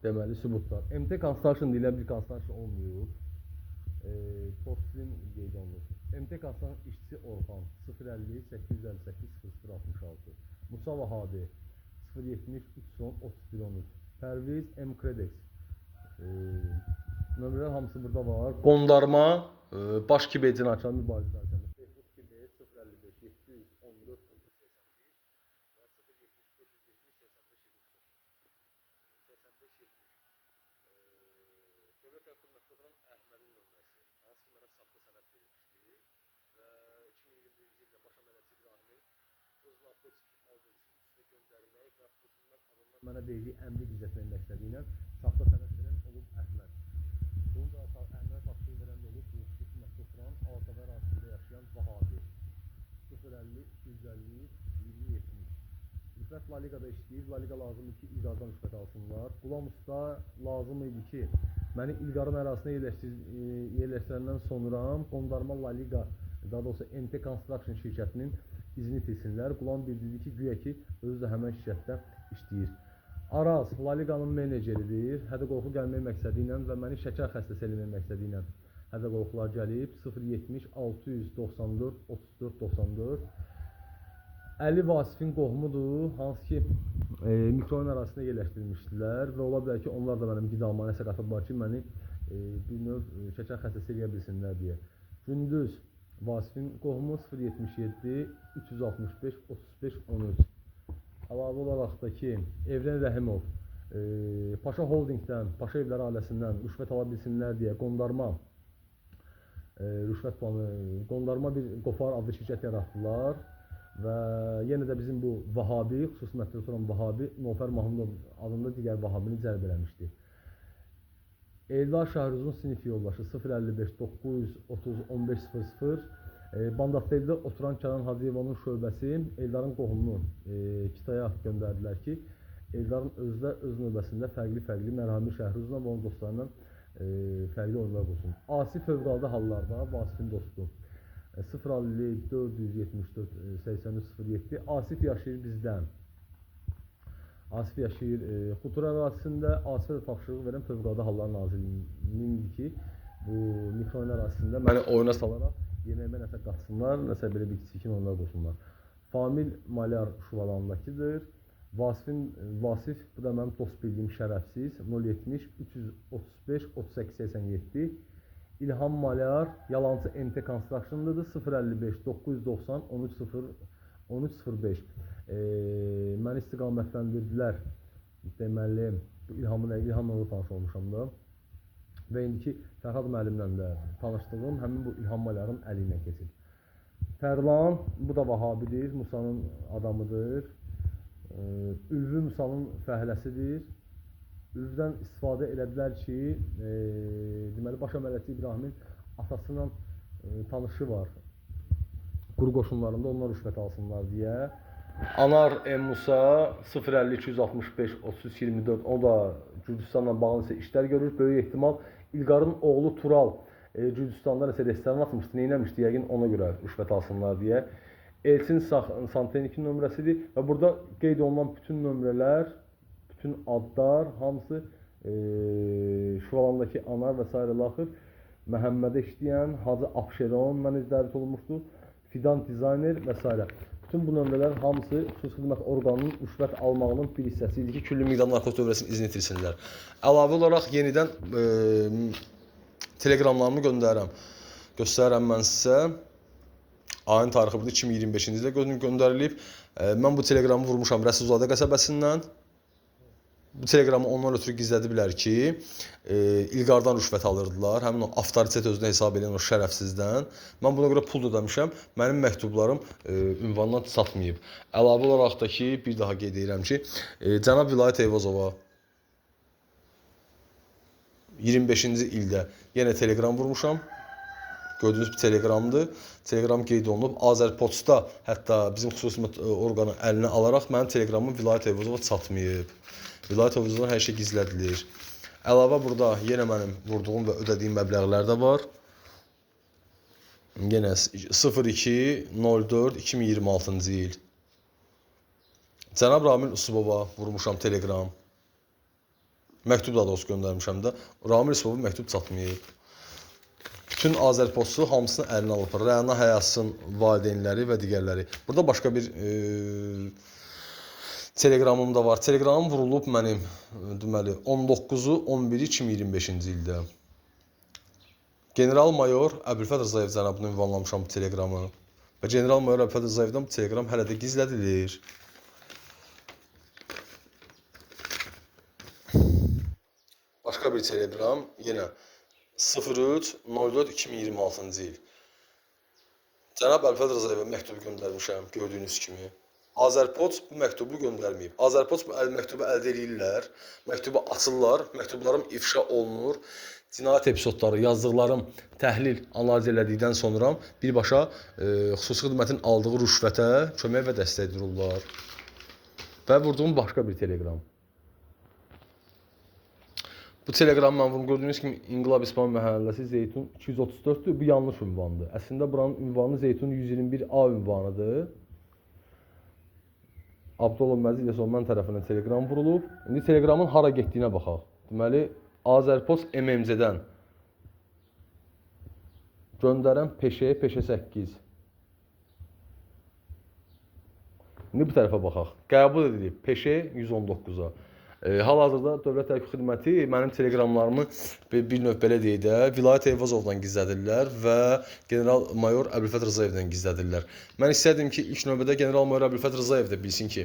Deməli, sübutlar. MT Construction deyilən bir construction olmayıb. Portfin qeyd olunur. MT Construction işçisi Orxan 050 858 0066. Musa Vahabi 070 310 31 13. Pərviz M Credex. Nömrələr hamısı burada var. Qondarma baş kiberci naçalı Mübariz Ərzəmi. Behruz Kiber 055 714 13 81 və 070 570 85 79. 85 70. Dövlət xidmətdə oturan Əhmədin nömrəsi. Hansı ki mənə saxta sənəd verilmişdi və 2021-ci ildə baş əməliyyatçı İbrahimin öz narkotik alverçisi üstünə göndərmək və xidmət adından mənə verdiyi əmri gizlətmək məqsədi ilə saxta sənəd verən olub Əhməd. Bunu da Əhmədə tapşırıq verən də olub bu xidmətdə oturan Alatava ərazisində yaşayan Vahabi. 050 250 20 70. Rüfət La Ligada işləyir. La Liga lazım idi ki, İlqardan rüşvət alsınlar. Qulam Usta lazım idi ki, məni İlqarın ərazisinə yerləşdirəndən sonra qondarma La Liga, daha doğrusu MT Construction şirkətinin izini itirsinlər. Qulam bildirdi ki, güya ki, özü də həmən şirkətdə işləyir. Araz La Liqanın meneceridir. Hədə qorxu gəlmək məqsədi ilə və məni şəkər xəstəsi eləmək məqsədi ilə hədə qorxular gəlib. 070 694 34 94. Əli Vasifin qohumudur, hansı ki mikrorayon ərazisində yerləşdirmişdilər və ola bilər ki, onlar da mənim qidama nəsə qatıblar ki, məni bir növ şəkər xəstəsi eləyə bilsinlər deyə. Gündüz Vasifin qohumu 077 365 35 13. Əlavə olaraq da ki, Evren Rəhimov Paşa Holdingdən, Paşa Evləri ailəsindən rüşvət ala bilsinlər deyə qondarma rüşvət planı, qondarma bir Qofar adlı şirkət yaratdılar və yenə də bizim bu Vahabi, xüsusi xidmətdə oturan Vahabi, Nofər Mahmudov adında digər Vahabini cəlb eləmişdi. Eldar Şəhruzun sinif yoldaşı 055 930 15 00. Bandatteldə oturan Kənan Hacıyevonun şöbəsi Eldarın qohumunu Kitaya göndərdilər ki, Eldarın özü də öz növbəsində fərqli-fərqli Mərhami Şəhruzla və onun dostları ilə fərqli oyunlar qursun. Asif fövqəladə hallarda Vasifin dostu. 050 474 83 07. Asif yaşayır bizdən. Asif yaşayır Xutur ərazisində. Asifə də tapşırıq verən Fövqəladə Hallar Nazirliyinin ki, bu mikrorayon ərazisində məni oyuna salaraq yeməyimə nəsə qatsınlar, nəsə belə bir çirkin oyunlar qoysunlar. Famil Malyar Şuvalandakıdır. Vasif, bu da mənim dost bildiyim şərəfsiz 070 335 38 87. İlham Malyar yalancı MT Construction-dadır 055 990 13 0 13 05. Məni istiqamətləndirdilər. Deməli, bu İlhamla da tanış olmuşam da. Və indiki Fərhad müəllimlə də tanışdığım həmin bu İlham Malyarın əli ilə keçib. Tərlan, bu da Vahabidir, Musanın adamıdır. Ülvü Musanın fəhləsidir. Ülvüdən istifadə elədilər ki, deməli baş əməliyyatçı İbrahimin atasıyla tanışı var. Quru qoşunlarında onlar rüşvət alsınlar deyə. Anar M. Musa 050 265 33 24, o da Gürcüstanla bağlı isə işlər görür. Böyük ehtimal İlqarın oğlu Tural Gürcüstanda nəsə restoran açmışdı, nə etmişdi yəqin ona görə rüşvət alsınlar deyə. Elçin Santenikin nömrəsidir və burada qeyd olunan bütün nömrələr, bütün adlar hamısı Şuvalandakı Anar və sairə laxır Məhəmmədə işləyən Hacı Abşeron mənə dəvət olunmuşdu. Fidan dizayner və s. Bütün bu nömrələr hamısı xüsusi xidmət orqanının rüşvət almağının bir hissəsi idi ki, külli miqdarlı narkotik dövrəsinin izini itirsinlər. Əlavə olaraq yenidən telegramlarımı göndərirəm. Göstərirəm mən sizə. Ayın tarixi burada 2025-ci ildə göndərilib. Mən bu telegramı vurmuşam Rəsulzadə qəsəbəsindən. Bu telegramı ondan ötürü gizlədiblər ki, İlqardan rüşvət alırdılar. Həmin o avtoritet özünə hesab edən o şərəfsizdən. Mən buna görə pul da ödəmişəm. Mənim məktublarım ünvandan çatmayıb. Əlavə olaraq da ki, bir daha qeyd edirəm ki, cənab Vilayət Eyvazova 25-ci ildə yenə telegram vurmuşam. Gördüyünüz bir telegramdır. Telegram qeyd olunub. Azərpoçta hətta bizim xüsusi xidmət orqanı əlinə alaraq mənim telegramım Vilayət Eyvazova çatmayıb. Vilayət Eyvazovdan hər şey gizlədilir. Əlavə burada yenə mənim vurduğum və ödədiyim məbləğlər də var. Yenə 02 04 2026-cı il. Cənab Ramil Usubova vurmuşam telegram. Məktub da doğrusu göndərmişəm də. Ramil Yusubova məktub çatmayıb. Bütün Azərpostu hamısını əlinə alıb. Rəna Həyasın valideynləri və digərləri. Burada başqa bir Telegramım da var. Telegramım vurulub mənim, deməli 19-u 11-i 2025-ci ildə. General-mayor Əbülfət Rzayev cənabını ünvanlamışam bu telegramı. Və general-mayor Əbülfət Rzayevdən bu telegram hələ də gizlədilir. Başqa bir telegram yenə 03.04.2026-cı il. Cənab Əbülfət Rzayevə məktub göndərmişəm, gördüyünüz kimi. Azərpoçt bu məktubu göndərməyib. Azərpoçt bu məktubu əldə eləyirlər, məktubu açırlar, məktublarım ifşa olunur. Cinayət epizodları, yazdıqlarım təhlil, analiz elədikdən sonra birbaşa xüsusi xidmətin aldığı rüşvətə kömək və dəstək dururlar. Və vurduğum başqa bir telegram. Bu telegram mən vurum. Gördüyünüz kimi İnqilab İspan məhəlləsi Zeytun 234-dür. Bu yanlış ünvandır. Əslində buranın ünvanı Zeytun 121A ünvanıdır. Abdullah Məzid İlyasov mən tərəfindən telegram vurulub. İndi telegramın hara getdiyinə baxaq. Deməli, Azərpost MMC-dən göndərən Peşəyə Peşə 8. İndi bu tərəfə baxaq. Qəbul edilib Peşə 119-a. Hal-hazırda Dövlət Təhlükəsizlik Xidməti mənim telegramlarımı bir növ belə deyək də, Vilayət Eyvazovdan gizlədirlər və general-mayor Əbülfət Rzayevdən gizlədirlər. Mən istərdim ki, ilk növbədə general-mayor Əbülfət Rzayev də bilsin ki,